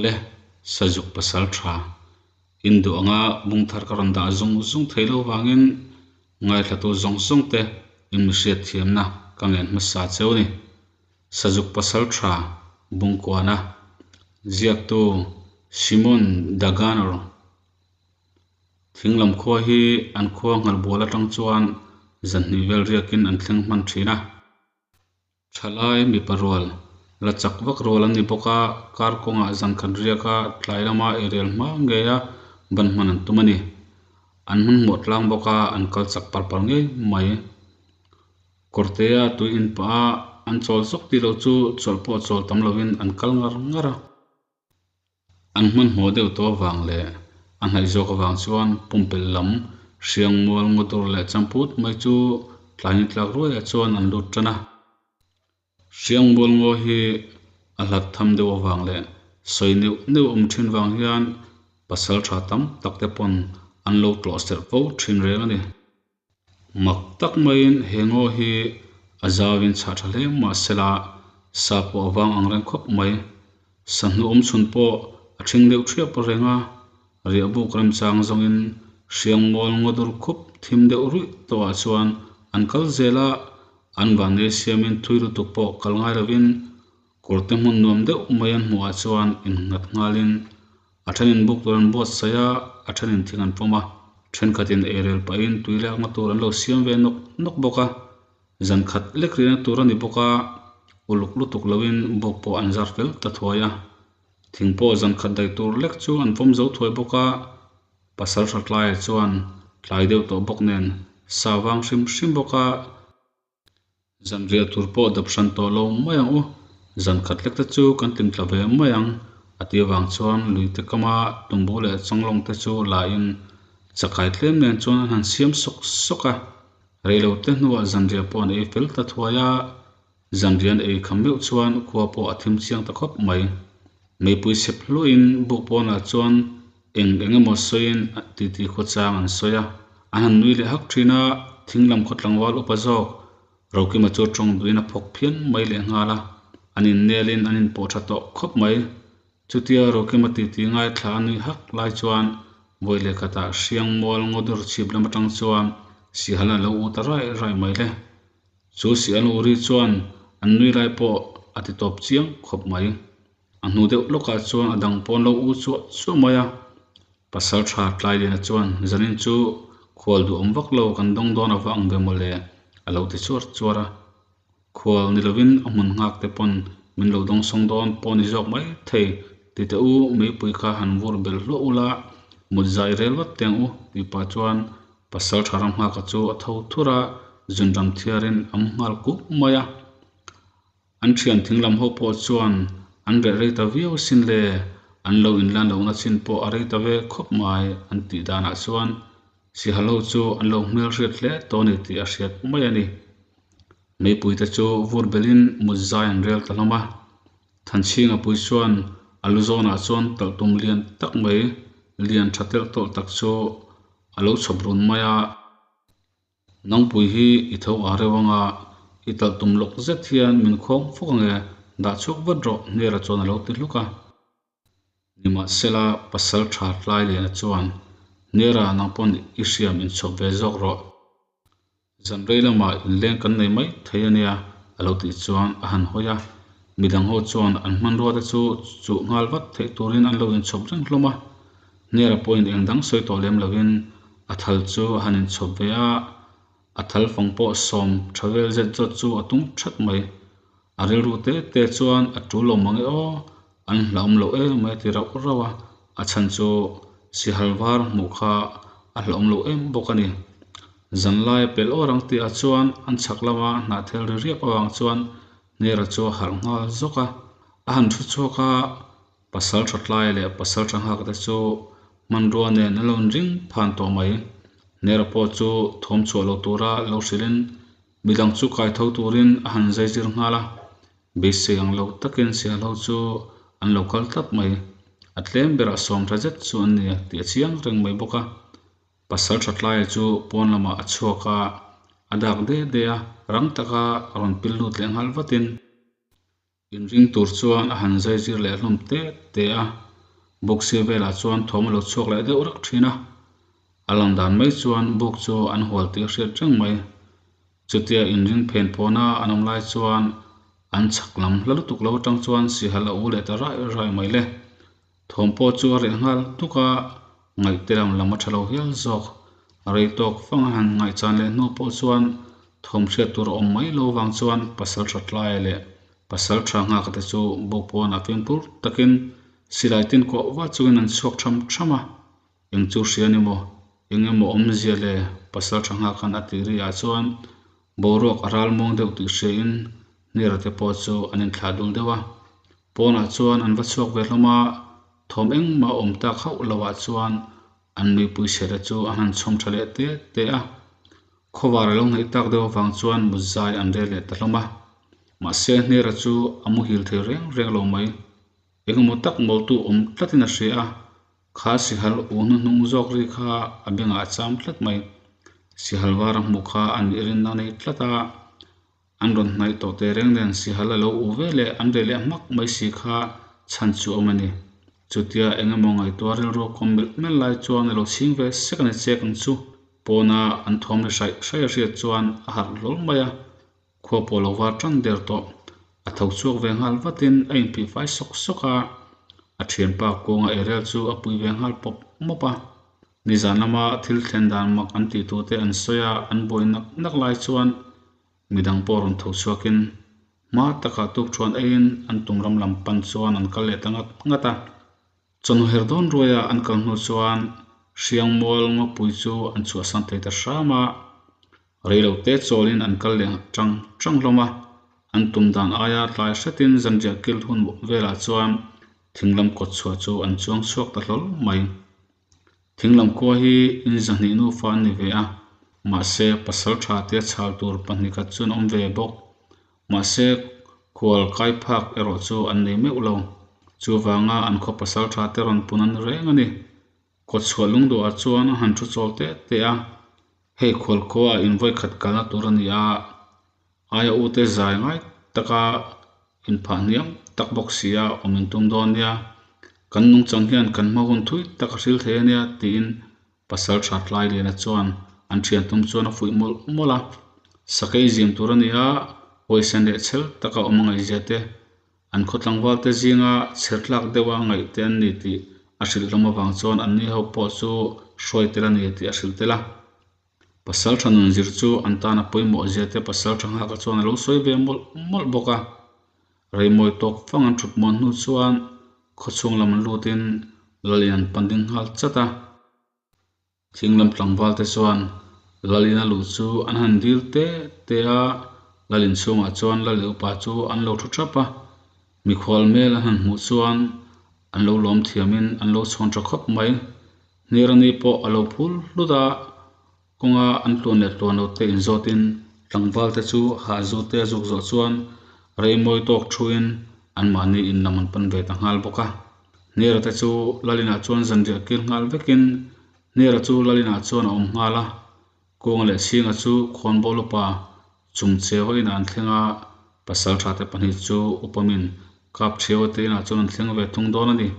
Awle, Sazuk pasal tha. In duh anga bung thar ka rawn dah zung zung thei lo vangin ngaithlatu zawng zawng te in mi hriat thiamna ka ngen hmasa cheu ni. Sazuk pasal tha Bungkuana, ziaktu Simon Daganor. Thinglam khua hi an khua nghalh bual atang chuan zanhnih vel riakin an thleng hman thin a. Thalai mipa rual la chak vak rual an ni bawk a, kar kawngah zan khat riaka tlai lama eirel hma ngeia ban hman an tum a ni. An hmanhmawh tlang bawk a, an kal chak par par ngei mai. Kawrtea tui in pah a, an chawl zawk tih loh chu chawlh pawh chawl tam lovin an kal ngar ngar a. An hmanhmawh deuh tawh avang leh a hnaih zawk avang chuan pumpelh lam hriangmual ngawdur leh champut mai chu tlai ni tlak ruaiah chuan an lut tan a. Hriangmual ngaw hi a hlat tham deuh avang leh sawi neuh neuh awm thin vang hian pasal tha tam tak te pawn an lo tlawh serh fo thin reng a ni. Mak tak maiin he ngaw hi a zauin chhah tha hle mah sela sa pawh a vang ang reng khawp mai. Sahnu awm chhun pawh a thing deuh thiap reng a, riahbuk remchang zawngin hriangmual ngawdur khup thim deuh ruih tawhah chuan an kal zel a, an vanlei siamin thui lutuk pawh kal ngai lovin kawrte hmun nuam deuh mai an hmuhah chuan innghat nghalin A thenin buk tur an buatsaih a, a thenin thing an pawm a, thenkhatin eirel pahin tui lakna tur an lo siam ve nawk nawk bawk a, zan khat lek rihna tur a ni bawk a, uluk lutuk loin buk pawh an zar fel ta thuai a, thing pawh zan khat daih tur lek chu an pawm zo thuai bawk a, pasal hra tlaiah chuan tlai deuh tawh bawk nen sa vang hrim hrim bawk a. Zan riah tur pawh dap hran tawh lo mai ang u, zan khat lek te chu kan tling tla ve mai ang, a ti avang chuan lui te kama tumbu leh chawnglawng te chu la in chakai tlem nen chuan an han siam sawk sawk a. Reilo te hnuah zan riah pawh an ei fel ta thuai a, zan riah an ei kham meuh chuan khua pawh a thim chiang ta khawp mai. Meipui chep hluahin buk pawnah chuan eng eng emaw sawiin titi khawchang an sawi a, an han nui leh hak thin a, thing lam khaw tlangval upa zawk Rokima chu tawng duhin a phawk phian mai leh nghal a, an innelin an inpawh tha tawh khawp mai. Chutia Rokima titi ngaithla a nui hak lai chuan vawi leh khatah Hriangmual ngawdur chhip lam atang chuan Sihal a lo u ta raih raih mai le. Chu Sihal u ri chuan an nui lai pawh a ti tawp chiang khawp mai. A hnu deuh lawkah chuan a dang pawn lo u chuah chuah mai a, pasal tha Tlailiana chuan zanin chu khual duhawm vak lo kan dawng dawn ava ang ve mawle a lo ti chuar chuar a. Khual ni lovin a hmun nghak te pawn min lo dawng sawng dawn pawh ni zawk mai thei ti teh u meipui kha han vur bel hluah ula mut zai rel vat teng u tih pah chuan pasal tha ram nghaka chu a tho thur a, zunram thiarin a mu nghal kup mai a. An thian thing lam ho pawh chuan an reh rei ta viau sin le, an lo inlan lohna chin pawh a rei ta ve khawp mai an tih danah chuan Sihal ho chu an lo hmel hriat hle tawh a ni tih a hriat mai a ni. Meipuite chu vur belin mut zai an rel ta hlawm a, Thanchhinga pui chuan a lu zawnah chuan talh tum lian tak mai, lian tha telh tawlh tak chu a lo chhawp run mai a. Nangpui hi i tho a reuh anga i talh tum lawk zet hian min khawng fawk ange, dah chhuak vat rawh Hniara chuan a lo ti hluk a. Nimahsela pasal tha tlai lehna chuan Hniara nang pawn i hriam inchhawp ve zawk rawh. Zan rei lamah inleng kan nei mai thei ania a lo tih chuan a han hawi a. Midang ho chuan an hmanrua te chu chuh nghal vat theih turin an lo inchhawp reng hlawm a. Hniara pawhin eng dang sawi tawh lem lovin a thal chu a han inchhawp ve a, a thal fang pawh sawm tha vel zet zawt chu a tung that mai. A rilru te te chuan a tul lo mang e aw, an hlauhawm loh em mai a ti rauh rauh a, a chhan chu sihal var hmuh kha a hlauhawm loh em bawk a ni. Zanlai a pelh awr ang tihah chuan an chhak lama hnahthel ri riap avang chuan Hniara chu a harh nghal zawk a, a han thu chhuak a, Pasal tha tlai leh pasal tha nghak te chu hmanrua nen an lo inring phan tawh mai. Nera pawh chu thawm chhuah lo tura lo hrilhin midang chu kai tho turin a han zai zir nghal a, beisei ang lo takin sialho chu an lo kal tlat mai. A tlem berah sawm tha zet chu an ni tih a chiang reng mai bawk a. Pasal tha tlaia chu pawn lamah a chhuak a, a dak de de a, rang taka rawn pil lut leh nghal vatin. Inring tur chuan a han zai zir leh hlawm te te a. Buk sir velah chuan thawm a lo chhuak leh deuh rek thin a, a lang dan mai chuan buk chu an hual tih a hriat reng mai. Chutia inring phen phawna an awm lai chuan an chhak lam hla lutuk lo atang chuan sihal a u leh ta raih raih mai le. Thawm pawh chu a reh nghal tuk a, ngaihte lam lam a tha lo hial zawk. Rei tawk fang a han ngaihchan leh hnu pawh chuan thawm hriat tur a awm mai lo vang chuan pasal tha tlai leh pasal tha nghak te chu buk pawn a fimkhur takin silai tin kawh va chungin an chhuak tham tham a. Eng chu hria ni maw? Eng emaw awmzia le? Pasal tha nghak an a tih ri ah chuan boruak a ral muang deuh tih hriain Nira te pawh chu an inthlah dul deuh a. Pawnah chuan an va chhuak ve hlawm a, thawm engmah awm tak hauh loah chuan an mipui chhete chu a han chhawm tha leh te te a. Khawvar a lo hnaih tak deuh avang chuan mut zai an rel leh ta hlawm a. Mahse Nira chu a muhil thei reng reng lo mai. Engemaw tak mawltu awm tlatin a hria a, kha sihal u hnuhnung zawk ri kha a bengah a cham tlat mai. Sihal var a hmuh kha a nih rinna nei tlat a, an rawn hnaih tawh teh reng nen sihal a lo u ve leh an reh leh hmak mai si kha chhan chu awm a ni. Chutia engemaw ngaihtuah rilru kawm melh melh lai chuan a lo chhing ve sek a ni chek ang chu. Pawna an thawm ri hraih hraih a hriat chuan a harh hlawl mai a. Khua pawh lo var tan der tawh. A tho chhuak ve nghal vatin a inphih fai sawk sawk a, a thianpa kawnga eirel chu a pui ve nghal pawp mawp a. Nizan lama thil thlen dan mak an tih tute an sawi a, an buai nak nak lai chuan midang pawh rawn tho chhuakin hma takah tukthuan eiin an tum ram lam pan chuan an kal leh ta ngat ngat a. Chawhnu her dawn ruaia an kal hnu chuan Hriangmual ngawpui chu an chhuahsan thei ta hram a, reilo te chawlin an kal leh tang tang hlawm a, an tum dan aia tlai hretin zanriah kil hun velah chuan thinglam kawt chhuah chu an chuang chhuak ta hlawl mai. Thinglam khua hi in zahnih nufa an ni ve a, mahse pasal tha tia chhal tur pahnih khat chu an awm ve bawk. Mahse, khual kai phak erawh chu an nei meuh lo. Chuvanga an khaw pasal tha te rawn pun an ni reng a ni. Kawtchhuah lungduhah chuan a han thu chawl teh teh a, hei khual khua ah invawi khat kalna tur a ni a, aia u te zai ngai taka inphah hniam tak bawk si a awm in tum dawn nia, kan nungchang hian kan hma hun thui tak a hril thei a nia tiin Pasal tha tlai Liana chuan an thian tum chuan a fuih mawlh mawlh a, sakei zim tur a ni a, huaisen leh chhel taka awm a ngaihzia te, an khaw tlangval te zinga chher tlak deuha ngaih te an ni tih a hrilh hlawm avang chuan an ni ho pawh chu hruai tel a ni tih a hrilh tel a. Pasal tha nun zir chu an tan a pawimawh zia te pasal tha nghaka chuan a lo sawi ve mawlh mawlh bawk a. Reimawi tawk fang an thut muan hnu chuan khawchhung lam an lutin Lalin an pan ding nghal chat a. Thinglam tlangval te chuan Lalin a luh chu an han dil te te a, Lalin chhungah chuan Lal leh upa chu an lo thu thap a. Mikhual hmel an han hmuh chuan an lo lawm thiamin an lo chhawn tha khawp mai. Hnirani pawh a lo phul hlut a, Kawnga an tluan leh tluan lo te inzawtin tlangval te chu hahzu te a zuk zawh chuan reimawi tawk thuin anmahni in lam an pan ve ta nghal bawk a. Hniara te chu Lalinah chuan zanriah kil nghal vekin Hniara chu Lalinah chuan a awm nghal a, Kawnga leh Chhinga chu Khawnbawl upa Chumcheua inah an thleng a, Pasaltha te pahnih chu Upamin Kapṭhiaua te inah chuan an thleng ve thung dawn a ni.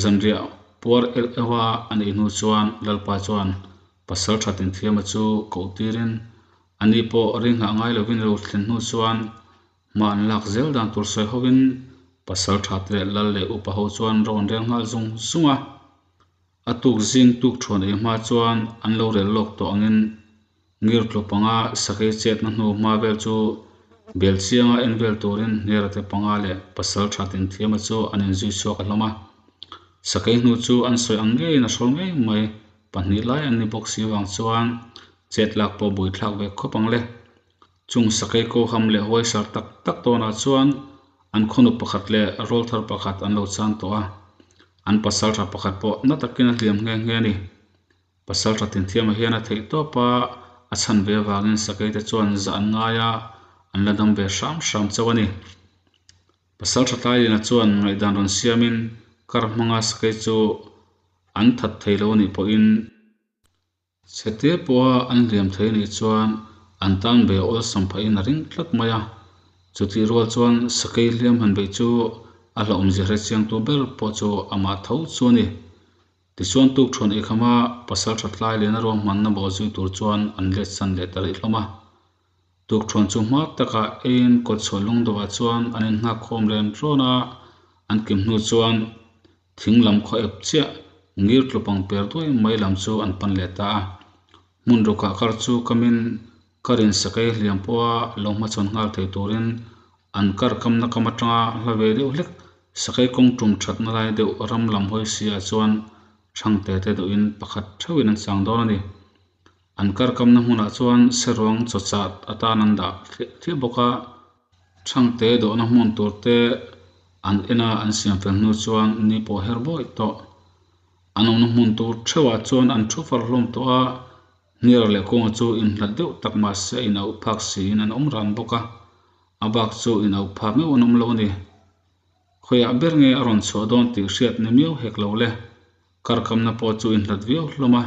Zanriah puar elh euha a neih hnu chuan Lalpa chuan pasal that inthiama chu koh tirin a ni pawh ring nghah ngai lovin lo thlen hnu chuan hma an lak zel dan tur sawi hovin pasal that leh lal leh upa ho chuan ro an rel nghal zung zung a. A tuk zing tuk thuan ei hma chuan an lo rel lawk tawh angin Ngir tlu panga sakei chetna hnu hma vel chu bel chianga en vel turin Hniara te panga leh pasal tha tinthiama chu an inzui chhuak a hlawm a. Sakei hnu chu an sawi ang ngeiin a hrawl ngei mai, pahnih lai an ni bawk si vang chuan chet lak pawh buaithlak ve khawp ang le. Chung sakei ko ham leh huaisar tak tak tawnah chuan an khawnu pakhat leh rawlthar pakhat an lo chang tawh a, an pasal tha pakhat pawh na takin a hliam nghe nghe a ni. Pasal tha tinthiamah hian a theih tawp a, a chhan ve avangin sakei te chuan zah an ngai a, an la dam ve hram hram chauh a ni. Pasal tha Tlailina chuan ngaihdan rawn siamin kar hmanga sakei chu an that thei lo a nih pawhin, chhete pawha an hliam thei a nih chuan an tan ve awlsam phahin a ring tlat mai a. Chutih rual chuan sakei hliam han beih chu A hlauhawmzia hrechiangtu ber pawh chu amah tho chu a ni. Tichuan tukṭhuan eikhama pasalṭha tlai lian a ruahmanna bawhzui tur chuan an let san leh ta rih hlawm a. Tukṭhuan chu hma takah eiin kawtchhuah lungdawhah chuan an innghak khawm rem rawn a, an kim hnu chuan thing lam khaw ep chiah ngir tlu pang per duai mai lam chu an pan leh ta a. Hmun rukah kar chu kamin karin sakei hliam pawha lo hmachhawn nghal thei turin an kar kamna kam atanga hla ve deuh hlek sakei kawng tum thatna lai deuh ram lam hawi si ah chuan Thangte te duhin pakhat theuhin an chang dawn a ni. An kar kamna hmunah chuan saruang chawchah atan an dah thliah thliah bawk a. Thangte dawhna hmun tur te an en a, an siam fel hnu chuan ni pawh her bawi tawh. An awmna hmun tur theuhah chuan an thu far hlawm tawh a, hniar leh kawnga chu inhlat deuh tak mahse a inauh phak siin an awm ran bawk a, a bak chu inauh phak meuh an awm lo a ni. Khawiah ber nge a rawn chhuah dawn tih hriat ni miau hek lo le. Karkamna pawh chu inhlat viau hlawm a,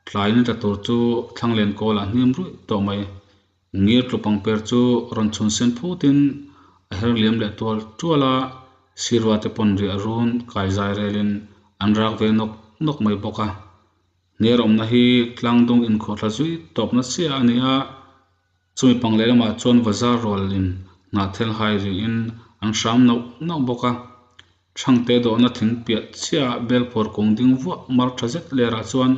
tlai ni tla tur chu Thlanglen kawlah hnim ruih tawh mai. Ngir tlu pangper chu rawn chhun sen phutin a her liam leh tual tual a, sirva te pawn riah run kai zai relin an rak ve nawk nawk mai bawk a. Hniar awmna hi tlangdung inkhawhthla zui tawpna chiah a ni a, Chumi pang lehlamah chuan bazar rualin hnahthel hai rihin an hram nauh nauh bawk a. Thangte dawhna thing piah chiahah belpawr kung ding vuah mar tha zet lerah chuan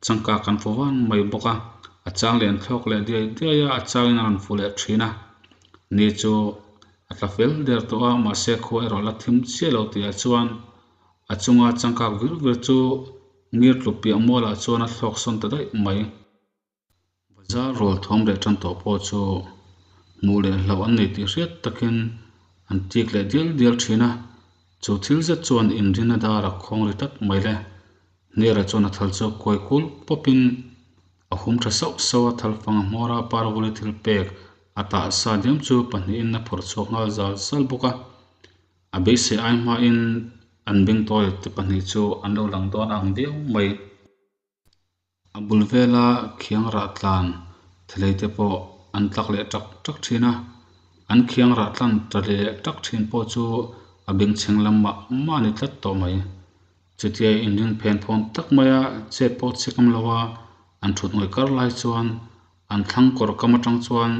changka kan fu van mai bawk a. A chang leh an thlawk leh diai diai a, a changin a rawn fu leh thin a. Ni chu a tla fel der tawh a, mahse khua erawh la thim chiah lo tihah chuan a chunga changkak vir vir chu ngir tlu piah mualah chuan a thlawk sawn ta daih mai. Bazar rual thawm leh tan tawh pawh chu hmuh leh hlauh an nei tih hriat takin an tik leh dial dial thin a, chu thil zet chuan inrin a dar a khawng ri tlat mai le. Hniara chuan a thal chu kuai kul pawpin a hum tha sauh sauh a, thal fang a hmawr a, parvuli thil pek a tah sa diam chu pahnihin a phawrh chhuak nghal zal zal bawk a. A beisei ai hmain an bengtawi te pahnih chu an lo lang dawn ang viau mai. A bul vela khiang rah tlan thelei te pawh an tlak leh tak tak thin a, an khiang rah tlan ta leh tak thin pawh chu a bengchheng lam mah mah a ni tlat tawh mai. Chutia inring phen phawn tak maia chet pawh chek awm lo a, an thut ngawih kar lai chuan an thlang kawr kam atang chuan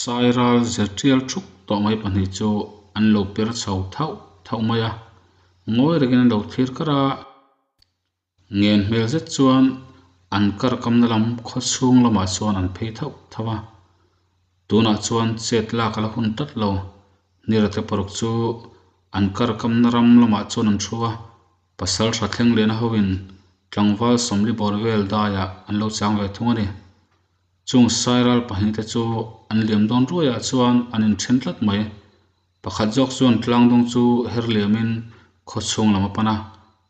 Sairal zirtial thuk tawh mai pahnih chu an lo per chho thauh thauh mai a, ngawi rengin an lo thlir kar a. Ngen hmel zet chuan an kar kamna lam khaw chhung lamah chuan an phei thauh thauh a. Tunah chuan chet lak a la hun tlat lo. Nirate paruk chu an kar kamna ram lamah chuan an thu a, pasal tha thleng lian hoin tlangval sawmli bawr vel daiah an lo chang ve thung a ni. Chung sairal pahnihte chu an liam dawn ruaiah chuan an inthen tlat mai. Pakhat zawk chuan tlangdung chu her liamin khaw chhung lam a pan a,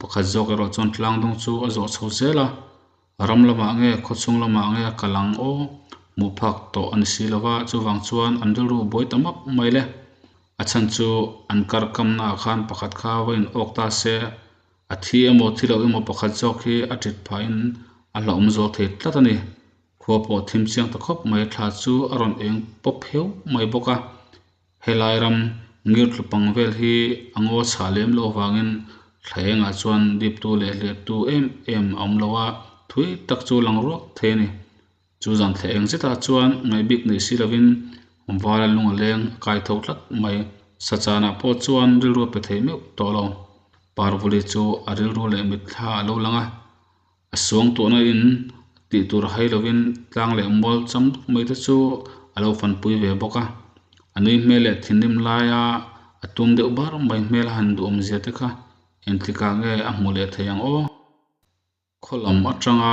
pakhat zawk erawh chuan tlangdung chu a zawh chho zel a. Ram lamah nge khaw chhung lamah nge a kal ang aw? Hmuh phak tawh a ni si lo va, chuvang chuan an rilru buai ta map mai le. A chhan chu an kar kamnaah khan pakhat kha va in awk ta se, a thi emaw thi lo emaw pakhat zawk hi a tit phahin a hlauhawm zual thei tlat a ni. Khua pawh thim chiang ta khawp mai, thla chu a rawn eng pawp heu mai bawk a. Helai ram ngir tlu pang vel hi a ngaw chhah lem loh avangin thla engah chuan diptu leh hliahtu em em a awm lo a, thui tak chu lang ruak thei a ni. Chu zan thla eng zetah chuan ngaihbik nei si lovin vala lung a leng a kai tho tlat mai. Sachanah pawh chuan rilru a pe thei meuh tawh lo. Parvuli chu a rilru leh mitthla a lo lang a. A suang tuahna in tih tur hai lovin tlang leh mual cham duk mai te chu a lo fanpui ve bawk a. A nui hmel leh thinrim laia a tum deuh bar mai hmel a han duhawm zia te kha engtikah nge a hmuh leh thei ang aw? Khaw lam atanga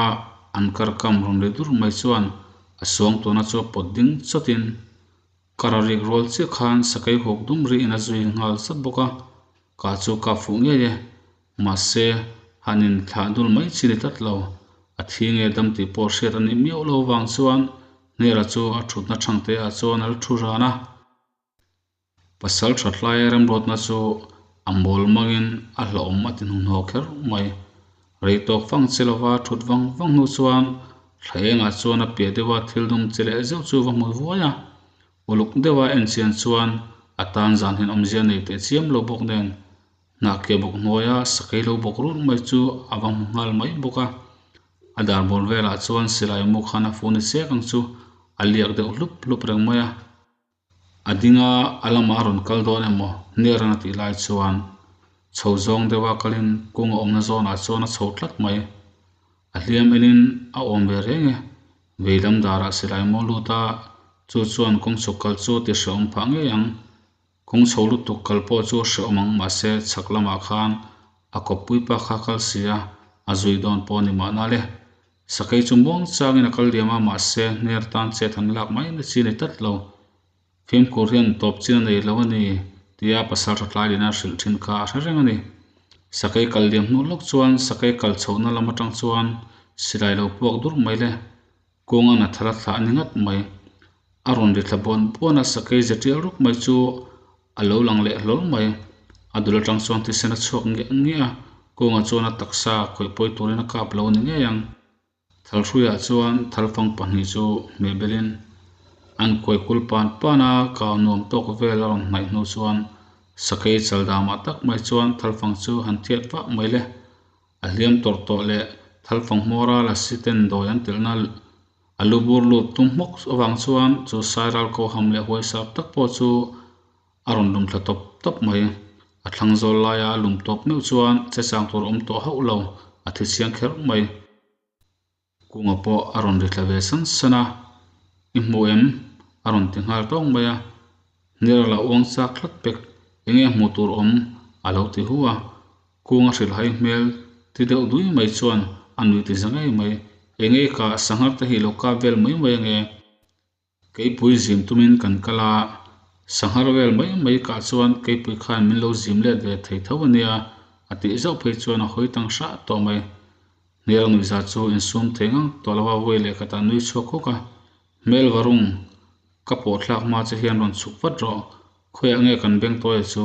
an karkam rawn ri dur mai chuan a suang tuahna chu a pawt ding chawtin kar a rik rual chiah khan sakei huk dum rihin a zui nghal zat bawk a, kah chu kap fuh ngei e. Mahse, han inthlah dul mai chi ni tlat lo. A thi nge dam tih pawh hriat a nih miauh lo vang chuan Hnera chu a thutna thangte ah chuan a la thu ran a. Pasal that laia remruatna chu a mawl mangin a hlauhawm a ti hnuhnawh kher mai. Rei tawk fang che lova thut vang vang hnu chuan thla engah chuan a piah deuha thil dum che leh zeuh chu va hmu vuai a. Uluk deuha en chian chuan A tan zan hian awmzia nei teh chiam lo bawk nen hnahkiah bawk hnuaia sakei lo bawk run mai chu a va hmu nghal mai bawk a. A dar bawr velah chuan silai mu khan a fu ni chek ang chu a liak deuh hlup hlup reng mai a. A ding a, a lamah a rawn kal dawn emaw Hniaran a tih lai chuan chho zawng deuha kalin kung a awmna zawnah chuan a chho tlat mai. A hliam enin a awm ve reng e. Veilam darah silai maw lut a, chu chuan kawng chhuk kal chu ti hrehawm phah ngei ang. Kawng chho lutuk kal pawh chu hrehawm ang mahse chhak lamah khan a kawppui pa kha kal si a, a zui dawn pawh a ni mahna le. Sakei chu muang changin a kal liam a, mahse hner tan chet han lak mai na chi a ni tlat lo. Fimkhur hian tawp chin a nei lo a ni tia pasal tha tlai lehna hrilh thin kha a hre reng a ni. Sakei kal liam hnu lawk chuan sakei kal chhohna lam atang chuan silai lo puak dur mai le. Kawnga na thar a thlah a ni ngat mai. A rawn ri thla buan buan a, sakei ze tial ruk mai chu a lo lang leh hlawl mai. A dul atang chuan thisen a chhuak ngiah ngiah a, kawnga chuan a taksa khawih pawi turin a kap lo a ni ngei ang. Thalhruiah chuan thalfang pahnih chu hmeh belin an kuai kul pan pan a, kau nuam tawk vel a rawn hnaih hnu chuan sakei chal damah tak mai chuan thalfang chu han thiat vah mai le. A hliam tawrh tawh leh thalfang hmawra lasi ten dawi an telhna a lu bur lut tum hmawk avang chuan chu sairal ko ham leh huaisap tak pawh chu a rawn lum thla tawp tawp mai. A thlang zawl laia a lum tawp meuh chuan chechang tur awm tawh hauh lo, a thi chiang kher mai. Kunga pawh a rawn ri thla ve san san a, I hmu em? a rawn ti nghal tawng mai a. Hniar la uang chak tlat pek, enge hmuh tur awm? a lo ti hu a. Kunga hrilhhai hmel ti deuh dui mai chuan a nui ti za ngei mai, Enge ka sanghar te hi lo kap vel mai mai ange? Keipui zim tumin kan kal a, sanghar vel mai mai kah chuan keipui khan min lo zim let ve thei tho a nia, a tih zauh phei chuan a hawi tang hrah tawh mai. Hnial nuihza chu insum thei ngang tawh lo a, vawi leh khatah nui chhuak hawk a, Hmel varung, ka pawh thlak hma che hian rawn chhuk vat rawh, khawiah nge kan beng tawia chu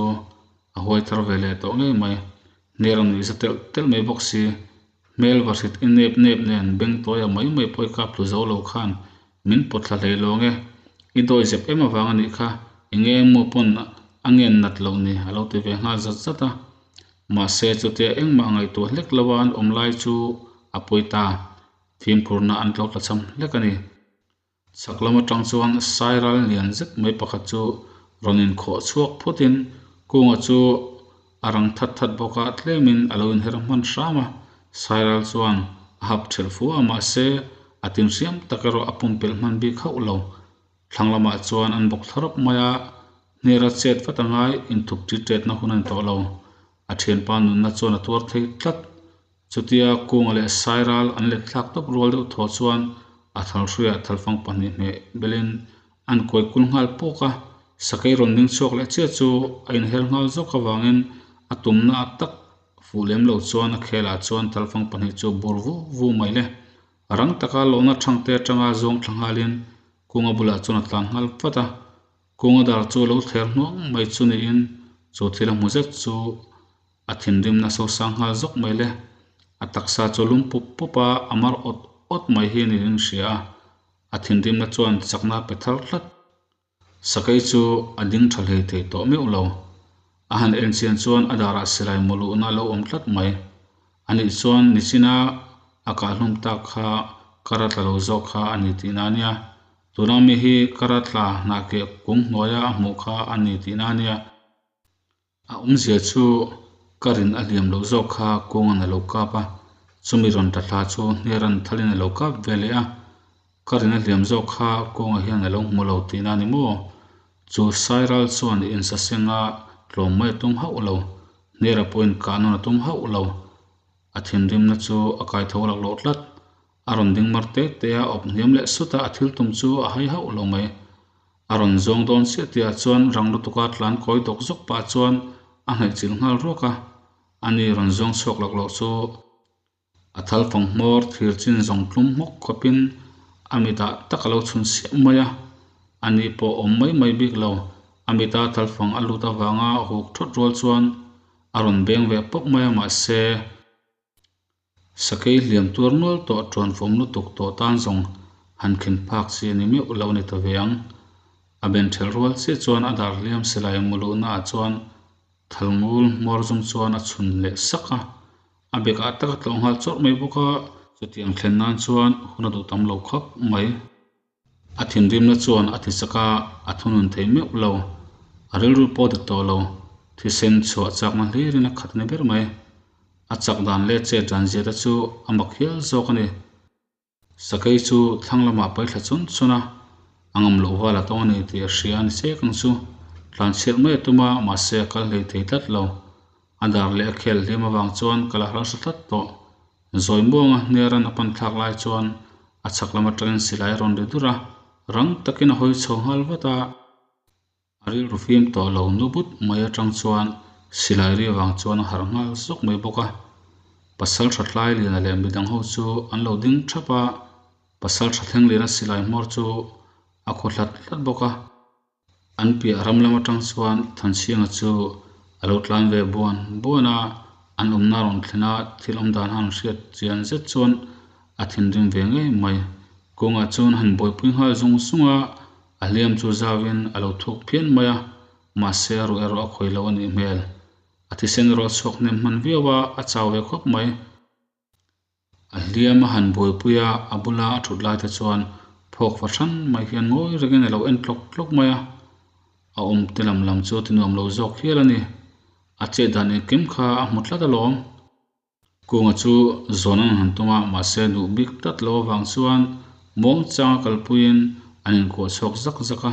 a huai thar ve leh tawh ngei mai. Hnial nuihza telh telh mai bawk si, Hmel va hrit i nep nep nen beng tawia mai mai pawh i kap tlu zo lo khan min pawt thla hlei lo nge? I dawi zep em avang a nih kha, enge emaw pawn a ngen nat loh ni a lo ti ve nghal zat zat a. Mahse chutia engmah ngaihtuah hlek lo a an awm lai chu a pawi ta, fimkhurna an tlo tla cham hlek a ni. Chhak lam atang chuan sairal lian zet mai pakhat chu rawn inkhawh chhuak phutin Kunga chu a rang that that bawk a, tlemin a lo inher hman hram a. Sairal chuan a hap thelh fu a, mahse a tin hriam tak erawh a pumpelh hman bik hauh lo. Thlang lamah chuan an bawk thla rawp mai a, hniara chet vat a ngai, inthup ṭi ṭetna hun a ni tawh lo. A thianpa nunna chuan a tuar thei tlat. Chutia Kunga leh Sairal an let thlak tawp rual deuh thaw chuan a thalhruiah thalfang pahnih hmeh belin an kuai kul nghal pawk a, sakei rawn ding chhuak leh chiah chu a inher nghal zawk avangin a tumna a tak fuh lem lo chuan a khelah chuan thalfang pahnih chu bur vu vu mai le. Rang taka lawhna thangte atanga zawng thla nghalin Kunga bulah chuan a tlan nghal vat a, Kunga dar chu a lo thler hnuang mai chu niin chu thil a hmu zet chu A thinrimna sosang nghal zawk mai le. A taksa chu lum pup pup a, a mar awt awt mai hi niin a hria a. A thinrimna chuan chakna a pe thar tlat. Sakei chu a ding tha hlei thei tawh meuh lo. A han en chian chuan a darah silai maw luhna a lo awm tlat mai. Anih chuan nichina a kahhlum tak kha kar a tla lo zawk kha a ni tihna a nia. Tuna mi hi kar a tla hnahkeh kung hnuaia a hmuh kha a ni tihna a nia. A awmzia chu ka rin a hliam loh zawk kha Kawnga'n a lo kap a, chumi rawn ta thla chu Hniara'n thalin a lo kap ve leh a, ka rin a hliam zawk kha Kawnga hian a lo hmu lo tihna a ni maw? Chu Sairal chuan insasenga tlawm mai a tum hauh lo, Hniara pawhin kah nawn a tum hauh lo. A thinrimna chu a kaitho laklawh tlat. A rawn ding mar te te a, awp hniam leh sut a, a thil tum chu a hai hauh lo mai. A rawn zawng dawn chiah tihah chuan rang lutuka tlan kawi dawk zawk pah chuan a hnaihchilh nghal ruak a, ani rawn zawng chhuak lak loh chu a thal fang hmawr thir chin zawng tlum hmawk khawpin a mitah tak a lo chhun siah mai a, ani pawh awm mai mai bik lo, a mita thal fang a lut avanga huk thawt rual chuan a rawn beng ve pawp mai a, mahse. Sakei hliam tuar nual tawh tuan fawm lutuk tawh tan zawng han khen phak chi a ni meuh lo a ni ta ve ang. A ben ṭhelh rual chiah chuan a dar hliam silai mu luhnaah chuan thalngul hmawr zum chuan a chhun leh sak a, a bekah tak a tlawh nghal chawrh mai bawk a. Chutiang thlen nan chuan hun a duh tam lo khawp mai. A thinrimna chuan a ti chak a, a thunun thei meuh lo. A rilru pawh dik tawh lo. Thisen chhuah chakna hlirin a khat a ni ber mai. A chak dan leh chet dan zia te chu a mak hial zawk a ni. Sakei chu thlang lamah pai thla chun chun a, a ngam loh val a tawng a ni tih a hria a ni chek ang chu. Tlanchhiat mai a tum a, mahse a kal hlei thei tlat lo. A dar leh a khel hliam avang chuan ka la harsa tlat tawh. Zawi muanga hniaran a pan thlak lai chuan a chhak lam atangin silai a rawn ri dur a, rang takin a hawi chho nghal vat a. A rilru fim tawh lo nu but mai atang chuan silai ri avang chuan a harh nghal zawk mai bawk a. Pasal tha tlai liana leh midang ho chu an lo ding thap a, pasal tha thleng liana silai hmawr chu a khaw hlat hlat bawk a. An piah ram lam atang chuan Thanchhianga chu a lo tlan ve buan buan a, an awmna rawn thlen a, thil awm dan han hriat chian zet chuan a thinrim ve ngei mai. Kawngah chuan han buaipui nghal zung zung a, a hliam chu zauin a lo thuk phian mai a, mahse a ruh erawh a khawi lo a nih hmel. A thisen erawh a chhuak hnem hman viau a, a chau ve khawp mai. A hliam a han buaipui a, a bula a thut lai te chuan phawk fahran mai hian ngawi rengin a lo en tlawk tlawk mai a, a awm te lam lam chu ti nuam lo zawk hial a ni. A chet dan engkim kha a hmu tlat alawm. Kunga chu zawn an han tum a, mahse duh bik tlat lo avang chuan muang changa kalpuiin an inkuah chhuak zak zak a.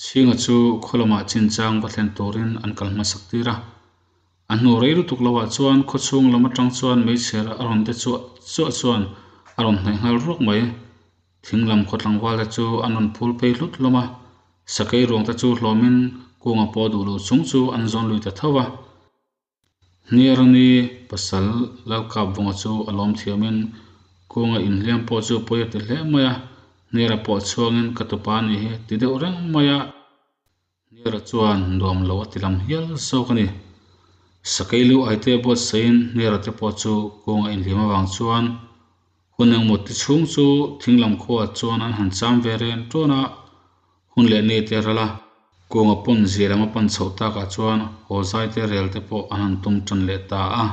Chhinga chu khaw lamah chinchang va thlen turin an kal hmasak tir a. A hnu rei lutuk loah chuan khaw chhung lam atang chuan meichher a rawn de chuah chuah chuan a rawn hnaih nghal ruak mai. Thing lam khaw tlangval te chu an rawn phul phei hlut hlawm a, sakei ruang te chu hlawmin kunga pawh duh lo chung chu an zawn lui ta tho a. Hniarani pasal Lalkapvunga chu a lawm thiamin Kunga inhliam pawh chu pawi a ti hle mai a, Hniara pawh chhuangin ka tupa a nih hi ti deuh reng mai a, Hniara chuan nuam lo a ti lam hial zawk a ni. Sakei lu aite buatsaiin Hniara te pawh chu Kunga inhliam avang chuan hun engmaw ti chhung chu thinglam khuaah chuan an han cham ve ren ṭawn a, Hun leh ni te ral a, Kunga pawn zia lam a pan chhoh takah chuan haw zai te rel te pawh an han tum tan leh ta a.